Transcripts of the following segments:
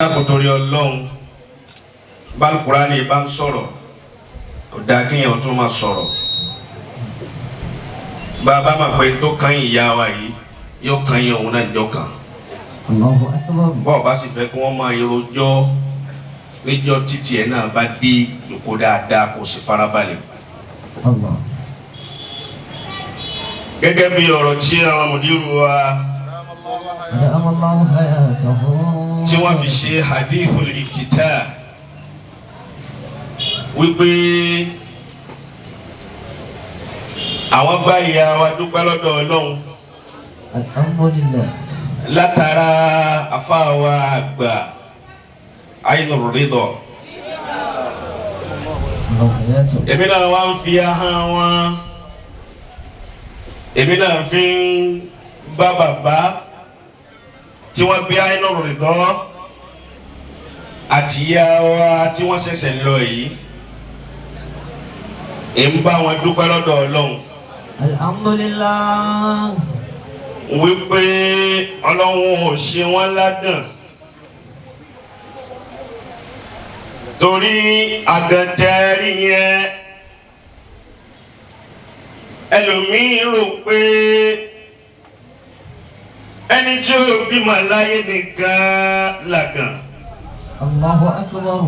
Dákun, torí Ọlọ́run, b'Alukurani bá ń sọ̀rọ̀, kò dáa kéèyàn tún máa sọ̀rọ̀. Bàbá máa pé tó kàn ìyá wa yìí, yóò kàn yín òun náà jọ kàn. Allahu akbar. Bọ́ọ̀ bá sì fẹ́ kí wọ́n máa rojọ́ níjọ́ títí ẹ̀ náà bá dé, jòkó dáadáa, kò sì farabalẹ̀. Allah. Gẹ́gẹ́ bí ọ̀rọ̀ tí àwọn mùdírù wa أدام الله حياته. tí wọ́n fi ṣe hadithul iftitah wípé àwọn bá ìyá wa dúpẹ́ lọ́dọ̀ Ọlọ́run Alhamdulillah. látara afáwa àgbà Ainur Ridha. الله حياته. Èmi náà wá ń fi ahọ́n wọn, èmi náà fi ń bá bàbá tí wọ́n gbé Ainur Ridha àti ìyá wa tí wọ́n ṣẹ̀ṣẹ̀ lọ yìí, ń bá wọn dúpẹ́ lọ́dọ̀ Ọlọ́run Alhamdulillah. wípé Ọlọ́run ò ṣe wọ́n lágàn, torí àgàntẹ́rì yẹn, ẹlòmíín rò pé ẹni tí ó bímọ láyé nìkan làgàn. Allahu akbar.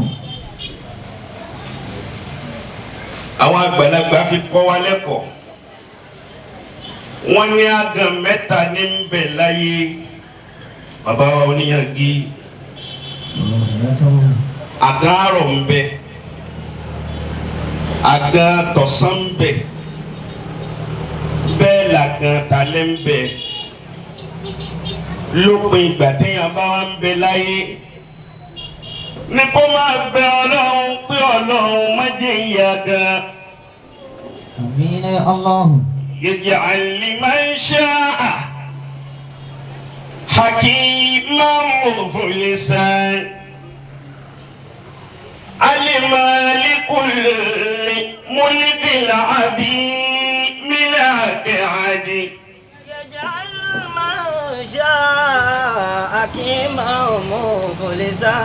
Àwọn àgbàlagbà fi kọ́ wa lẹ́kọ̀ọ́, wọ́n ní àgàn mẹ́ta ní ń bẹ láyé. Bàbá wa oníyànjú, الله حياته. Àgàn àárọ̀ ń bẹ, àgàn tọ̀sán ń bẹ, bẹ́ẹ̀ làgàn talẹ́ ń bẹ. Lópin ìgbà téèyàn bá wà ń bẹ láyé ní kó máa bẹ Ọlọ́run pé Ọlọ́run má jẹ́ ìyá gan. آمين يا الله. يجعل لمن شاء حكيما مفلسا، علم لكل ملك العظيم لا كعد. يجعل من شاء حكيما مفلسا.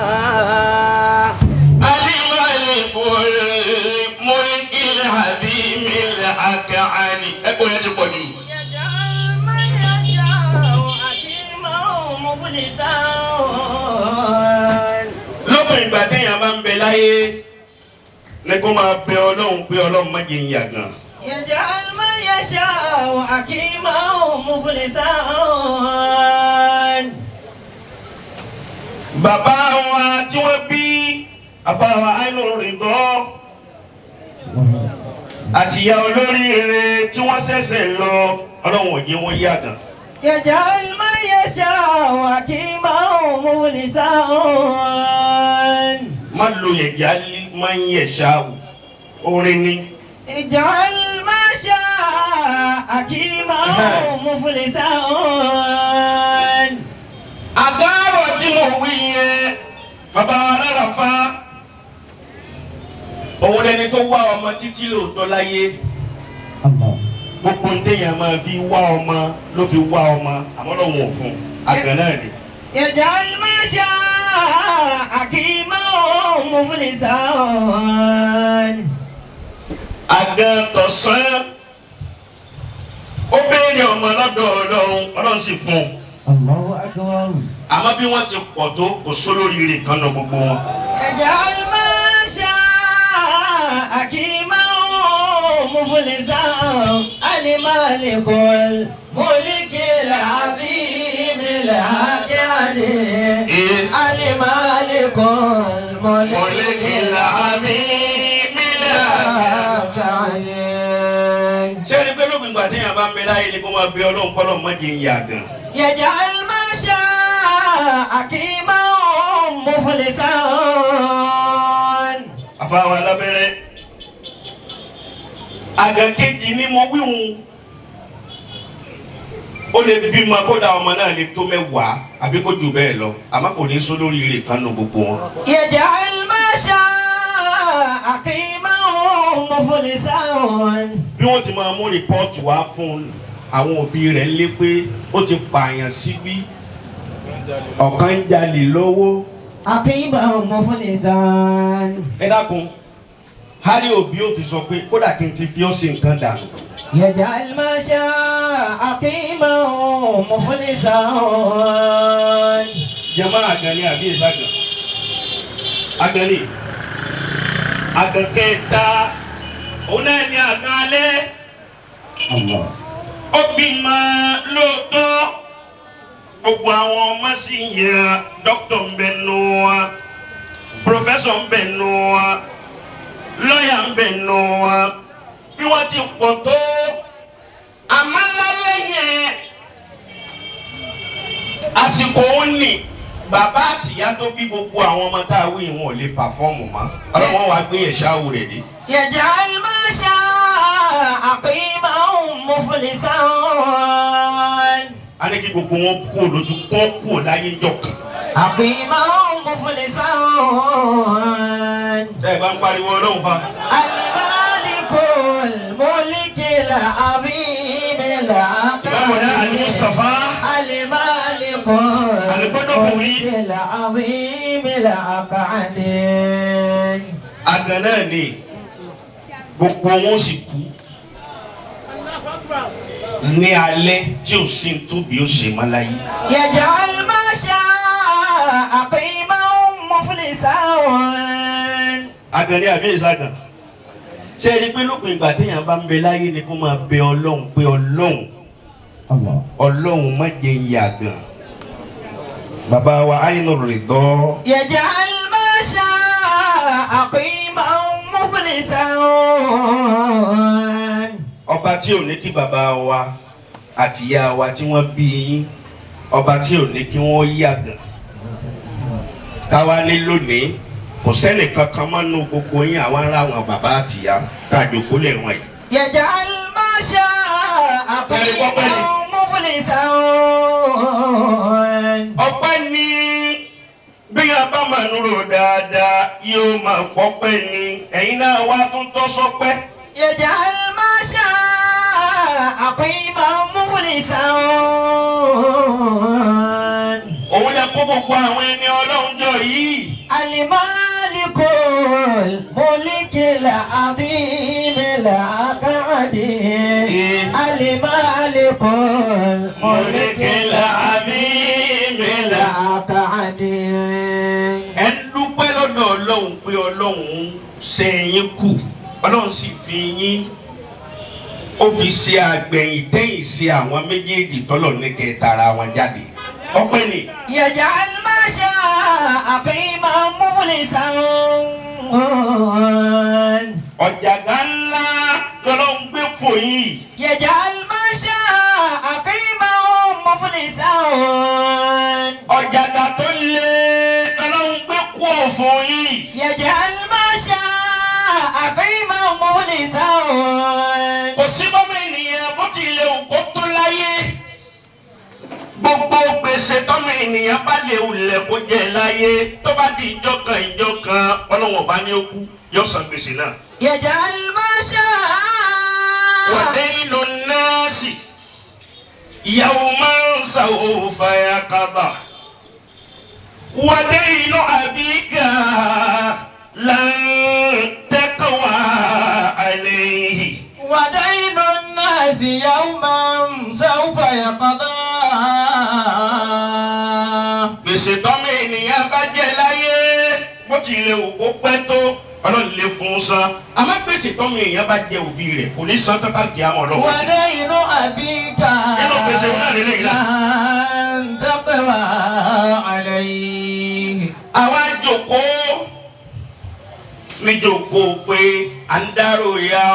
علم لكل ملك العظيم الأكعد. Ẹ̀kọ́ yẹn ti pọ̀ jù. يجعل من يشاء حكيما مفلسا. Lópin ìgbà téèyàn bá ń bẹ láyé ní kó máa bẹ Ọlọ́run pé Ọlọ́run má jẹ́ ń yàgàn. يجعل من يشاء حكيما مفلسا. Bàbá wa tí wọ́n bí àfàwà Ainur Ridha àti ìyá olóríire tí wọ́n ṣẹ̀ṣẹ̀ lọ, Ọlọ́run ò jẹ́ wọ́n yàgàn. يجعل من يشاء حكيما مفلسا. Má lo yẹ̀já máa ń yẹ̀ ṣáà orin ni. اجعل ما شاء حكيما مفلسا. Àgárọ̀ tí mo wí yẹn, bàbá wa lára fa òun lẹni tó wá ọmọ títí lóòótọ́ láyé. Allah. Gbogbo ń téèyàn máa fi wá ọmọ ló fi wá ọmọ, àmọ́ lọ́wọ́ òfun àgàn náà ni. يجعل ما شاء حكيما مفلسا. Àgàn tọ̀sán, ó béèrè ọmọ lọ́dọ̀ Ọlọ́run, Ọlọ́run sì fún un. Allahu akbar. Àmọ́ bí wọ́n ti pọ̀ tó, kò sólóríire kan náà gbogbo wọn. يجعل ما شاء حكيما مفلسا، المالك الملك العظيم العجل. Ee. المالك الملك ملك العظيم العجل. العجل. Ṣé ẹni pé lópin ìgbà téèyàn bá ń bẹ láyé ni kó máa bẹ Ọlọ́run kọ́lọ́ má jẹ́ ń yàgàn. يجعل ما شاء حكيما مفلسا. Àfàwọn alábẹ́rẹ́, àgàn kejì ni mo wíhun, ó lè bímọ kódà ọmọ náà lè tó 10 àbí kó jù bẹ́ẹ̀ lọ, àmọ́ kò ní sólóríire kan nù gbogbo wọn. يجعل ما شاء حكيما مفلسا. Bí wọ́n ti máa mú report wá fún àwọn òbí rẹ̀ lé pé ó ti pààyàn síbí, ọ̀kan ń jalè lọ́wọ́. عقيما مفلسا. Ẹ dákun, hali òbí ó fi sọ pé kódà kí n ti fi ọ́ sí nǹkan dànù. يجعل ما شاء عقيما مفلسا. Jama àgànni àbí ìsàgàn? Àgànni, àgàn kẹta òun náà ní àgàn alẹ́. Allah. Ó bímọ lóòótọ́, gbogbo àwọn ọmọ sì yẹn, dókítà ń bẹ nù wa, professor ń bẹ nù wa, lọ́yà ń bẹ nù wa, bí wọ́n ti pọ̀ tó, àmọ́ lálẹ́ yẹn, àsìkò òun ni bàbá àtìyá tó bí gbogbo àwọn ọmọ tá a wí wọn ò lè perform mọ́, ọlọ́wọ́n wa gbé ẹ̀ṣá rẹ̀ dé. يجعل ما شاء عقيما مفلسا. A ní kí gbogbo wọn kú lójú kọ́ kú láyé ńjọ́ kan. عقيما مفلسا. Ẹ bá ń pariwo Ọlọ́run fa. المالك الملك العظيم. Báwo ni Ali العقل Mustapha? المالك Àlùgbọ́dọ̀. الملك العظيم الأقعد. Àgàn náà ni gbogbo wọn sì kú ní alẹ́ tí ò sí tóbi ó sì máa láyé. يجعل ما شاء عقيما مفلسا. Àgàn ni àbí ìsàgàn? Ṣé ẹ rí i pé lópin ìgbà téèyàn bá ń bẹ láyé ni kó máa bẹ Ọlọ́run pé Ọlọ́run, Allah. Ọlọ́run má jẹ́ ń yàgàn. Bàbá wa Àyínú Rìdọ́. يجعل ما شاء عقيما مفلسا. Ọba tí ò ní kí bàbá wa àti ìyá wa tí wọ́n bí yín, ọba tí ò ní kí wọ́n yàgàn, káwa ní lónìí kò sẹ́nì kankan mọ́ nú gbogbo yín, àwọn ará àwọn bàbá àti ìyá tá a jòkó lè wọ̀nyí. يجعل ما شاء عقيما مفلسا. Ọpẹ́ ní bí a bá máa ń rò dáadáa yóò máa pọ́pẹ́ ni, ẹ̀yin náà wá tún tọ́ sọ́pẹ́. يجعل ما شاء عقيما مفلسا. Òun lè kó gbogbo àwọn ẹni Ọlọ́run jọ yìí. المالك الملك العظيم الأقعد. المالك الملك العظيم. الأقعد. Ẹ ń dúpẹ́ lọ́dọ̀ Ọlọ́run pé Ọlọ́run ṣe yín kù, Ọlọ́run sì fi yín, ó fi ṣe àgbẹ̀yìn tẹ́yìn ṣe àwọn méjèèjì tọ́lọ̀ ní kẹ́ tara wọn jáde, ọpẹ́ ni. يجعل ما شاء عقيما مفلسا. Ọ̀jàgà ńlá lọ́lọ́run gbé fò yìí. يجعل ما شاء عقيما مفلسا. Ọ̀jàgà tó lé lọ́lọ́run gbé kú òfò yìí. يجعل ما شاء عقيما مفلسا. Kò sí bọ́mọ ènìyàn bó ti lè wù kó tó láyé, gbogbo gbèsè tọ́mọ ènìyàn bá lè wulẹ̀ kó jẹ láyé, tó bá di ìjọ kan ìjọ kan, Ọlọ́wọ́n bá ní ó kú, yóò san gbèsè náà. يجعل ما شاء. ودين الناس يوما سوف يقضى ودين أبيك لن تقوى عليه. ودين الناس يوما سوف يقضى. Gbèsè tọ́mọ ènìyàn bá jẹ láyé, bó ti lè wù kó pẹ́ tó, Ọlọ́run lè fún un san, àmọ́ gbèsè tọ́mọ èèyàn bá jẹ òbí rẹ̀ kò ní san tọ́ka jẹ àwọn ọlọ́wọ́. ودين أبيك Inú gbèsè wọn náà lélẹ́yìn náà. لن تقوى عليه. Àwa jòkóó níjòkóó pé à ń dárò ìyá.